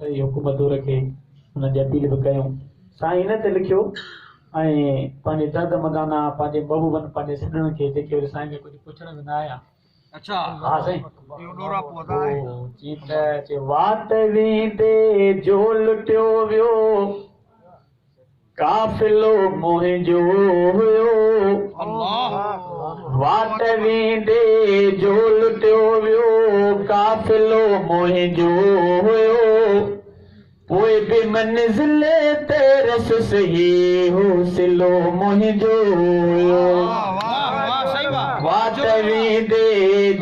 سڄي حڪومت دور کي انهن جي اپيل به ڪيون. سائين هن تي لکيو ۽ پنهنجي درد مندانه پنهنجي محبوبن پنهنجي سڄڻن کي جيڪي وري سائين کي ڪجهه پڇڻ به نه آيا. اڇا ها سائين. اهو ڏوراپو ادا آهي. چي ته چي واٽ ويندي جو لٽيو ويو قافلو منهنجو هيو. الله. واٽ ويندي جو لٽيو ويو قافلو منهنجو هيو. پوءِ به منزل تي رسيس هي حوصلو منهنجو هيو. واٽ ويندي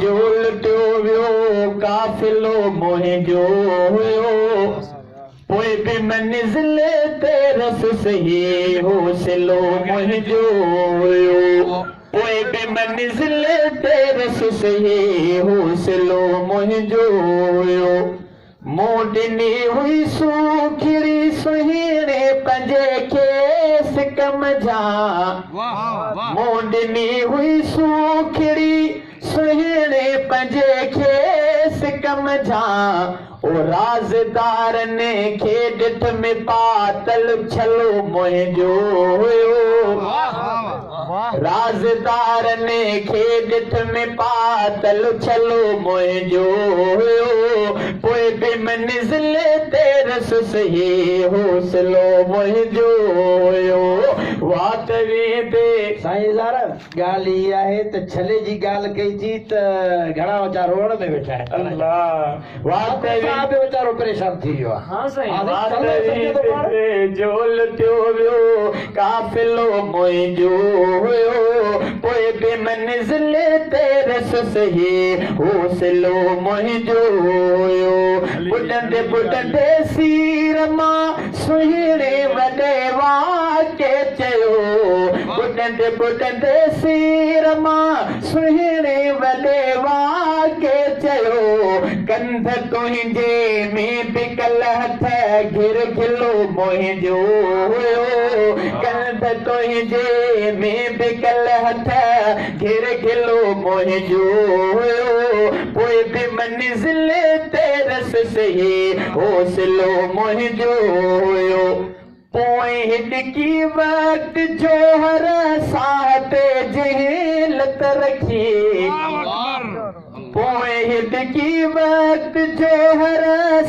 جو لٽيو ويو قافلو منهنجو هيو. پوءِ به منزل تي رسيس هي حوصلو منهنجو هيو. پوءِ به منزل تي رسيس هي حوصلو منهنجو هيو. مون ڏني هئي سوکڙي سهڻي پنهنجي کي سڪ منجهان. مون ڏني هئي سوکڙي سهڻي پنهنجي کي سڪ منجهان. او رازدارن کي ڏٺ ۾ پاتل ڇلو منهنجو هيو. رازدارن کي ڏٺ ۾ پاتل ڇلو منهنجو هيو. پوءِ به منزل تي رسيس هي حوصلو منهنجو هيو. واٽ ويندي سائين زار ڳالهه اها آهي ته ڇلي جي ڳالهه ڪئي ٿي ته گهڻا ويچارا روئڻ ۾ ويٺا آهن. الله واٽ صاحب به ويچارو پريشان ٿي ويو آهي. ها سائين. واٽ ويندي جو لٽيو ويو قافلو منهنجو هيو. پوءِ به منزل تي رسيس هي حوصلو منهنجو هيو. ٻڏندي ٻڏندي سير مان سهڻي وڏي واڪي چيو. ٻڏندي ٻڏندي سير مان سهڻي وڏي واڪي چيو. ڪنڌ تنهنجي ۾ بڪل هٿ گهر کلو منهنجو هيو. ڪنڌ تنهنجي ۾ بڪل هٿ گهر کلو منهنجو هيو. پوءِ به منزل تي رسيس هي حوصلو منهنجو هيو. پوءِ هڏڪي وقت جوهر ساهه تي جنهن لت رکي. پوءِ هڏڪي وقت جوهر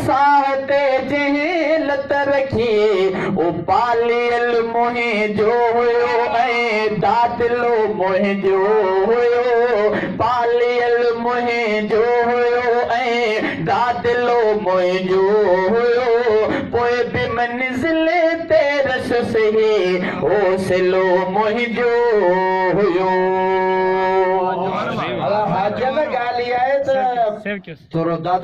ساهه تي جنهن لت رکي. او پاليل منهنجو هيو ۽ دادلو منهنجو هيو. پاليل منهنجو هيو ۽ دادلو منهنجو هيو. پوءِ به منزل تي رسيس هي حوصلو منهنجو هيو. ڳالهه اها آهي ته ٿورو